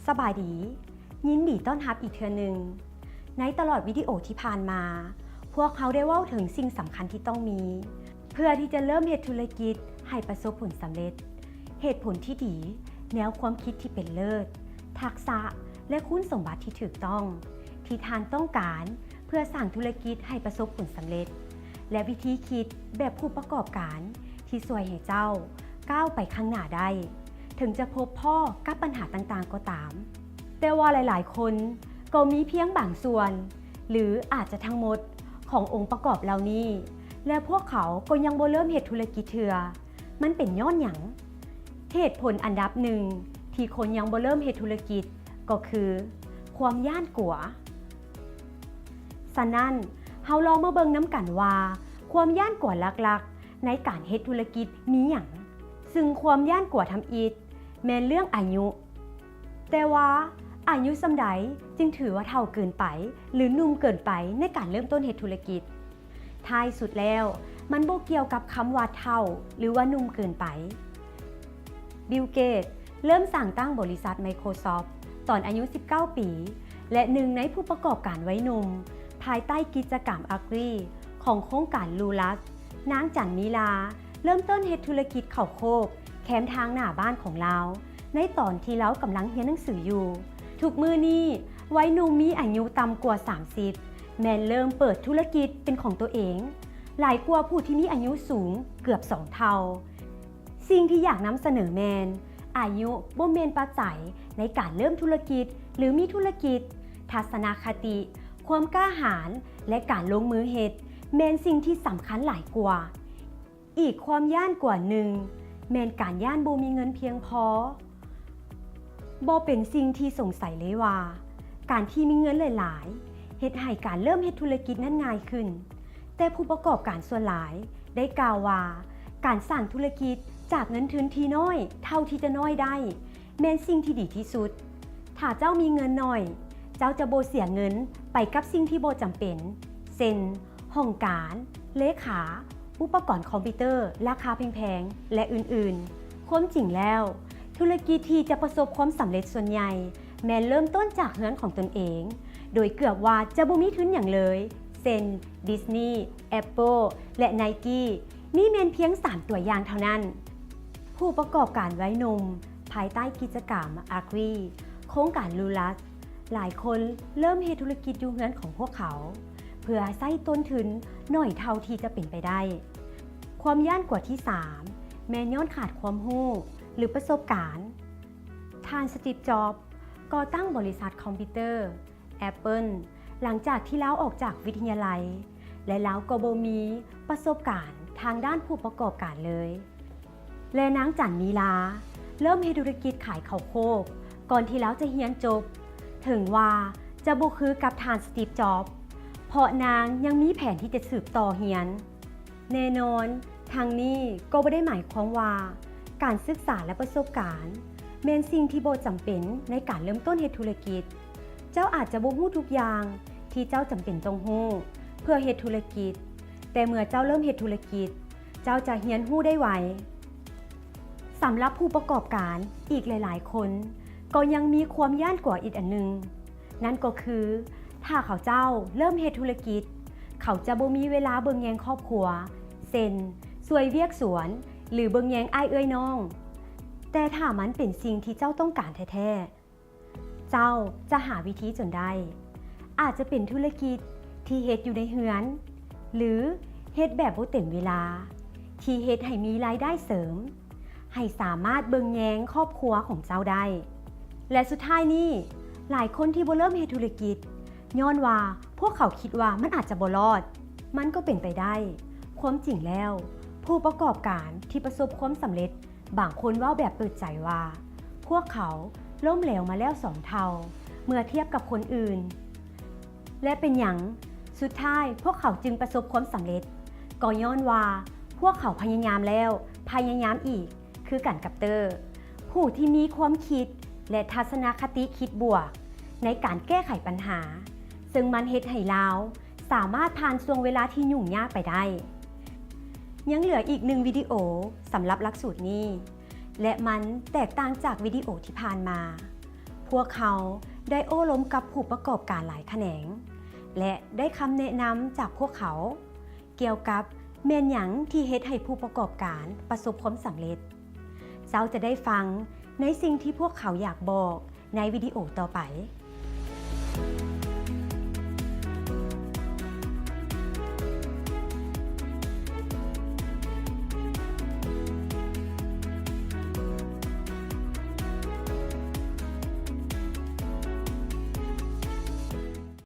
ສະບາຍດີ, ຍິນດີຕ້ອນຮັບອີກເທື່ອໜຶ່ງ. ໃນຕະຫຼອດວິດີໂອທີ່ຜ່ານມາ, ພວກເຮົາໄດ້ເວົ້າເຖິງສິ່ງສຳຄັນທີ່ຕ້ອງມີ ເພື່ອທີ່ຈະເລີ່ມເຮັດທຸລະກິດໃຫ້ປະສົບຜົນສຳເລັດ, ເຫດຜົນທີ່ດີ, ແນວຄວາມຄິດທີ່ເປັນເລີດ, ທັກສະ ແລະ ຄຸນສົມບັດທີ່ຖືກຕ້ອງ ທີ່ທ່ານຕ້ອງການ ເພື່ອສ້າງທຸລະກິດໃຫ້ປະສົບຜົນສຳເລັດ ແລະ ວິທີຄິດແບບຜູ້ປະກອບການທີ່ຊ່ວຍໃຫ້ເຈົ້າກ້າວໄປຂ້າງໜ້າໄດ້, ເຖິງຈະພົບພໍ້ກັບບັນຫາຕ່າງໆກໍຕາມ. ແຕ່ວ່າຫຼາຍໆຄົນກໍມີພຽງບາງສ່ວນ ຫຼື ອາດຈະທັງໝົດຂອງອົງປະກອບເຫຼົ່ານີ້ ແລະ ພວກເຂົາກໍຍັງບໍ່ເລີ່ມເຮັດທຸລະກິດເທື່ອ. ມັນເປັນຍ້ອນຫຍັງ? ເຫດຜົນອັນດັບໜຶ່ງທີ່ຄົນຍັງບໍ່ເລີ່ມເຮັດທຸລະກິດກໍຄື ຄວາມຢ້ານກົວ. ສະນັ້ນ, ເຮົາລອງມາເບິ່ງນຳກັນວ່າ ຄວາມຢ້ານກົວຫຼັກໆໃນການເຮັດທຸລະກິດມີຫຍັງ? ຊຶ່ງຄວາມຢ້ານກົວທຳອິດແມ່ນເລື່ອງອາຍຸ. ແຕ່ວ່າອາຍຸສ່ຳໃດຈຶ່ງຖືວ່າເຖົ້າເກີນໄປ ຫຼື ໜຸ່ມເກີນໄປໃນການເລີ່ມຕົ້ນເຮັດທຸລະກິດ? ທ້າຍສຸດແລ້ວ, ມັນບໍ່ກ່ຽວກັບຄຳວ່າເຖົ້າ ຫຼື ວ່າໜຸ່ມເກີນໄປ. ບິວ ເກດ ເລີ່ມສ້າງຕັ້ງບໍລິສັດ Microsoft ຕອນອາຍຸສິບເກົ້າປີ ແລະ ໜຶ່ງໃນຜູ້ປະກອບການໄວໜຸ່ມ ພາຍໃຕ້ກິດຈະກຳ Agri ຂອງໂຄງການ Lurus, ນາງ ຈັນມີລາ ເລີ່ມຕົ້ນເຮັດທຸລະກິດເຂົ້າໂຄກແຄມທາງໜ້າບ້ານຂອງລາວ ໃນຕອນທີ່ລາວກຳລັງຮຽນໜັງສືຢູ່. ທຸກມື້ນີ້, ໄວໜຸ່ມມີອາຍຸຕ່ຳກວ່າສາມສິບ ແມ່ນເລີ່ມເປີດທຸລະກິດເປັນຂອງຕົວເອງ ຫຼາຍກວ່າຜູ້ທີ່ມີອາຍຸສູງເກືອບສອງເທົ່າ. ສິ່ງທີ່ຢາກນຳສະເໜີແມ່ນ ອາຍຸບໍ່ແມ່ນປັດໄຈໃນການເລີ່ມທຸລະກິດ ຫຼື ມີທຸລະກິດ. ທັດສະນະຄະຕິ, ຄວາມກ້າຫານ ແລະ ການລົງມືເຮັດ ແມ່ນສິ່ງທີ່ສຳຄັນຫຼາຍກວ່າ. ອີກຄວາມຢ້ານກວ່າໜຶ່ງ ແມ່ນການຢ້ານບໍ່ມີເງິນພຽງພໍ. ບໍ່ເປັນສິ່ງທີ່ສົງໄສເລີຍວ່າ ການທີ່ມີເງິນຫຼາຍໆ ເຮັດໃຫ້ການເລີ່ມເຮັດທຸລະກິດນັ້ນງ່າຍຂຶ້ນ. ແຕ່ຜູ້ປະກອບການສ່ວນຫຼາຍໄດ້ກ່າວວ່າ ການສ້າງທຸລະກິດຈາກເງິນທຶນທີ່ນ້ອຍເທົ່າທີ່ຈະນ້ອຍໄດ້ ແມ່ນສິ່ງທີ່ດີທີ່ສຸດ. ຖ້າເຈົ້າມີເງິນໜ້ອຍ, ເຈົ້າຈະບໍ່ເສຍເງິນໄປກັບສິ່ງທີ່ບໍ່ຈຳເປັນ, ເຊັ່ນ ຫ້ອງການ, ເລຂາ, ອຸປະກອນຄອມພິວເຕີລາຄາແພງໆ ແລະ ອື່ນໆ. ຄວາມຈິງແລ້ວ, ທຸລະກິດທີ່ຈະປະສົບຄວາມສຳເລັດສ່ວນໃຫຍ່ ແມ່ນເລີ່ມຕົ້ນຈາກເຮືອນຂອງຕົນເອງ, ໂດຍເກືອບວ່າຈະບໍ່ມີທຶນຫຍັງເລີຍ, ເຊັ່ນ Disney, Apple ແລະ Nike. ນີ້ແມ່ນພຽງສາມຕົວຢ່າງເທົ່ານັ້ນ. ຜູ້ປະກອບການໄວໜຸ່ມ ພາຍໃຕ້ກິດຈະກຳ Agri ໂຄງການ Lurus ຫຼາຍຄົນເລີ່ມເຮັດທຸລະກິດຢູ່ເຮືອນຂອງພວກເຂົາ ເພື່ອໃຊ້ຕົ້ນທຶນໜ້ອຍເທົ່າທີ່ຈະເປັນໄປໄດ້. ຄວາມຢ້ານກວ່າທີສາມ ແມ່ນຍ້ອນຂາດຄວາມຮູ້ ຫຼື ປະສົບການ. ທ່ານ ສະຕິບ ຈອບ ກໍ່ຕັ້ງບໍລິສັດຄອມພິວເຕີ Apple ຫຼັງຈາກທີ່ລາວອອກຈາກວິທະຍາໄລ ແລະ ລາວກໍບໍ່ມີປະສົບການທາງດ້ານຜູ້ປະກອບການເລີຍ. ແລະ ນາງ ຈັນມີລາ ເລີ່ມເຮັດທຸລະກິດຂາຍເຂົ້າໂຄກ ກ່ອນທີ່ລາວຈະຮຽນຈົບ. ເຖິງວ່າຈະບໍ່ຄືກັບທ່ານ ສະຕິບ ຈອບ ເພາະນາງຍັງມີແຜນທີ່ຈະສືບຕໍ່ຮຽນ. ແນ່ນອນ, ທັງນີ້ກໍບໍ່ໄດ້ໝາຍຄວາມວ່າ ການສຶກສາ ແລະ ປະສົບການ ແມ່ນສິ່ງທີ່ບໍ່ຈຳເປັນໃນການເລີ່ມຕົ້ນເຮັດທຸລະກິດ. ເຈົ້າອາດຈະບໍ່ຮູ້ທຸກຢ່າງທີ່ເຈົ້າຈຳເປັນຕ້ອງຮູ້ເພື່ອເຮັດທຸລະກິດ, ແຕ່ເມື່ອເຈົ້າເລີ່ມເຮັດທຸລະກິດ, ເຈົ້າຈະຮຽນຮູ້ໄດ້ໄວ. ສຳລັບຜູ້ປະກອບການອີກຫຼາຍໆຄົນ ກໍຍັງມີຄວາມຢ້ານກົວອີກອັນໜຶ່ງ, ນັ້ນກໍຄື ຖ້າເຂົາເຈົ້າເລີ່ມເຮັດທຸລະກິດ, ເຂົາຈະບໍ່ມີເວລາເບິ່ງແຍງຄອບຄົວ, ເຊັ່ນ ຊ່ວຍວຽກສວນ ຫຼື ເບິ່ງແຍງອ້າຍເອື້ອຍນ້ອງ. ແຕ່ຖ້າມັນເປັນສິ່ງທີ່ເຈົ້າຕ້ອງການແທ້ໆ, ເຈົ້າຈະຫາວິທີຈົນໄດ້. ອາດຈະເປັນທຸລະກິດທີ່ເຮັດຢູ່ໃນເຮືອນ ຫຼື ເຮັດແບບບໍ່ເຕັມເວລາ ທີ່ເຮັດໃຫ້ມີລາຍໄດ້ເສີມ, ໃຫ້ສາມາດເບິ່ງແຍງຄອບຄົວຂອງເຈົ້າໄດ້. ແລະ ສຸດທ້າຍນີ້, ຫຼາຍຄົນທີ່ບໍ່ເລີ່ມເຮັດທຸລະກິດ ຍ້ອນວ່າພວກເຂົາຄິດວ່າມັນອາດຈະບໍ່ລອດ. ມັນກໍເປັນໄປໄດ້. ຄວາມຈິງແລ້ວ, ຜູ້ປະກອບການທີ່ປະສົບຄວາມສຳເລັດ ບາງຄົນເວົ້າແບບເປີດໃຈວ່າ ພວກເຂົາລົ້ມເຫຼວມາແລ້ວສອງເທົ່າເມື່ອທຽບກັບຄົນອື່ນ. ແລະ ເປັນຫຍັງສຸດທ້າຍພວກເຂົາຈຶ່ງປະສົບຄວາມສຳເລັດ? ກໍຍ້ອນວ່າພວກເຂົາພະຍາຍາມແລ້ວພະຍາຍາມອີກ ຄືກັນກັບເຕີ ຜູ້ທີ່ມີຄວາມຄິດ ແລະ ທັດສະນະຄະຕິຄິດບວກໃນການແກ້ໄຂບັນຫາ, ເຊິ່ງມັນເຮັດໃຫ້ລາວສາມາດຜ່ານຊ່ວງເວລາທີ່ຫຍຸ້ງຍາກໄປໄດ້. ຍັງເຫຼືອອີກໜຶ່ງວິດີໂອສຳລັບຫຼັກສູດນີ້ ແລະ ມັນແຕກຕ່າງຈາກວິດີໂອທີ່ຜ່ານມາ. ພ ພວກເຮົາໄດ້ໂອ້ລົມກັບຜູ້ປະກອບການຫຼາຍຂະແໜງ ແລະ ໄດ້ຄຳແນະນຳຈາກພວກເຂົາ ກ່ຽວກັບແມ່ນຫຍັງທີ່ເຮັດໃຫ້ຜູ້ປະກອບການປະສົບຄວາມສຳເລັດ. ເຈົ້າຈະໄດ້ຟັງໃນສິ່ງທີ່ພວກເຂົາຢາກບອກໃນວິດີໂອຕໍ່ໄປ.